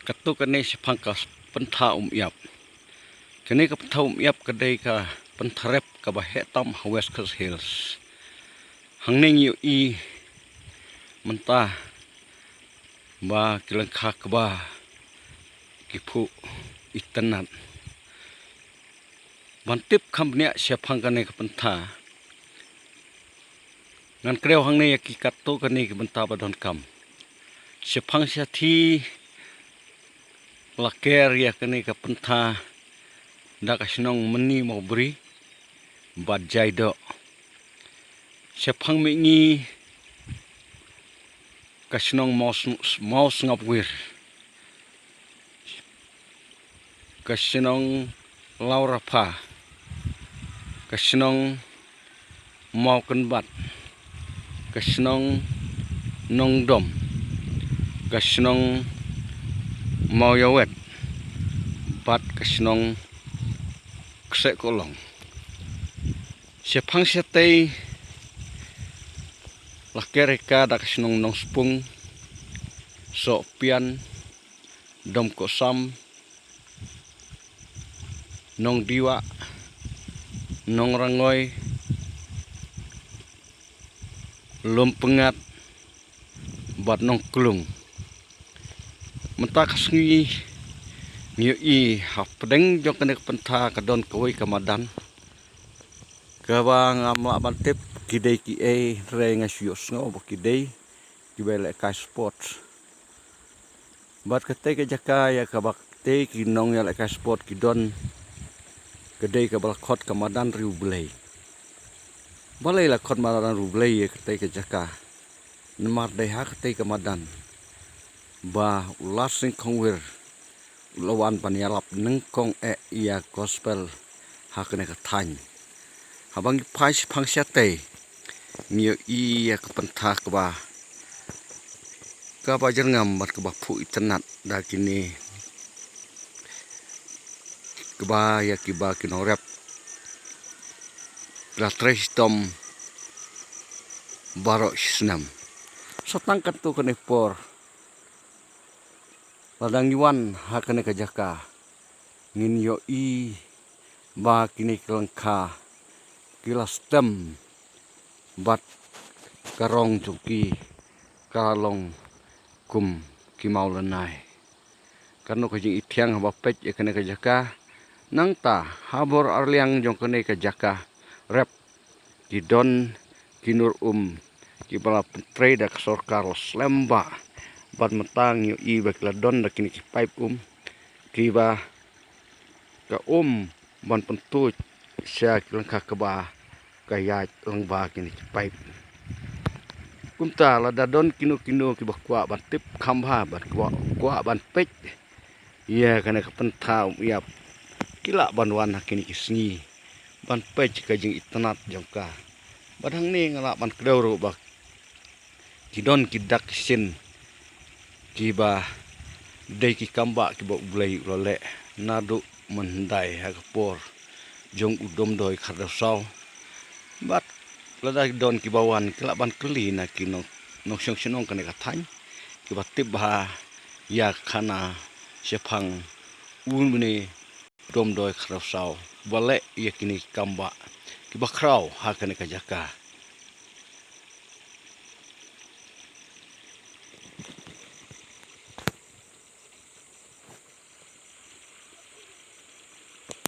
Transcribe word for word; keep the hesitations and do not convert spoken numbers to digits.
Katto katne shaphang ka pynthor um ïap. Kane ka pynthor um ïap ka dei ka pynthor rep kaba heh tam ha West Khasi Hills. Hangne ngi ïohi mynta ba ki lyngkha kba ki phuh itynnad. Ban tip kham bniah shaphang kane ka pynthor, ngan kdew hangne ïa ki katto katne ki bynta ba donkam. Shaphang shathie la ker ïa kane ka pynthor da ka shnong Mani Mawbri bad Jaidoh. Shaphang mihngi ka shnong Maw Sng-, Mawsngapwir, ka shnong Lawrapha, ka shnong Mawkynbat, ka shnong Nongdom, ka shnong Mawiawet bad ka shnong Ksehkohlong. Shaphang shatei la ker ïa ka da ka shnong Nongspung, Sohpian, Domkohsam, Nongdiwah, Nongrangoi, Lumpyngat bad Nongklung. Mynta ka sngi ngi ïohi hapdeng jong kane ka pynthor ka don kawei ka madan kaba ngam lah ban tip ki dei kiei, hynrei nga shu ïohsngew ba ki dei kiba lehkai sport. Bad katei ka jaka ïa kaba katei ki nongïalehkai sport ki don, ka dei kaba la khot ka madan Riewblei. Balei la khot madan Riewblei ïa katei ka jaka? Namar dei ha katei ka madan ba u Larsing Khongwir u la wan ban ïalap nyngkong eh ïa gospel ha kane ka thaiñ. Haba ngi phai shaphang shatei ngi ïohi ïa ka pynthor kba, kaba jyrngam bad kaba phuh itynnad da kine kba ïa kiba ki nongrep ki la trei shitom baroh shi snem. Sa tang katto katne por lada ngi wan ha kane ka jaka ngin ïohi ba kine ki lyngkha ki la stem bad ka rong jong ki ka la long kum ki mawlynnai. Kano ka jingithiang haba peit ïa kane ka jaka. Nangta ha bor arliang jong kane ka jaka rep ki don ki nur um kiba la pyntrei da ka sorkar la slem bha. Bad mynta ngi ïohi ba ki la don da kine ki paip um kiba ka um ban pyntuid sha ki lyngkha kba ka ïaid lyngba kine ki paip. Kumta lada don kino kino kiba kwah ban tip kham bha bad kwah, kwah ban peit ïa kane ka pynthor um ïap, ki lah ban wan ha kine ki sngi ban peit ka jingitynnad jong ka. Bad hangne nga lah ban kdew ruh ba ki don ki dak ki shin kiba dei ki kam ba kiba U Blei u la leh naduh mynhyndai ha ka por jong u Domdoi Khardewsaw. Bad lada ki don kiba wan ki lah ban kylli na ki nong, nongshong shnong kane ka thaiñ kiba tip bha ïa ka khana shaphang une u Domdoi Khardewsaw ba leh ïa kine ki kam ba kiba khraw ha kane ka jaka.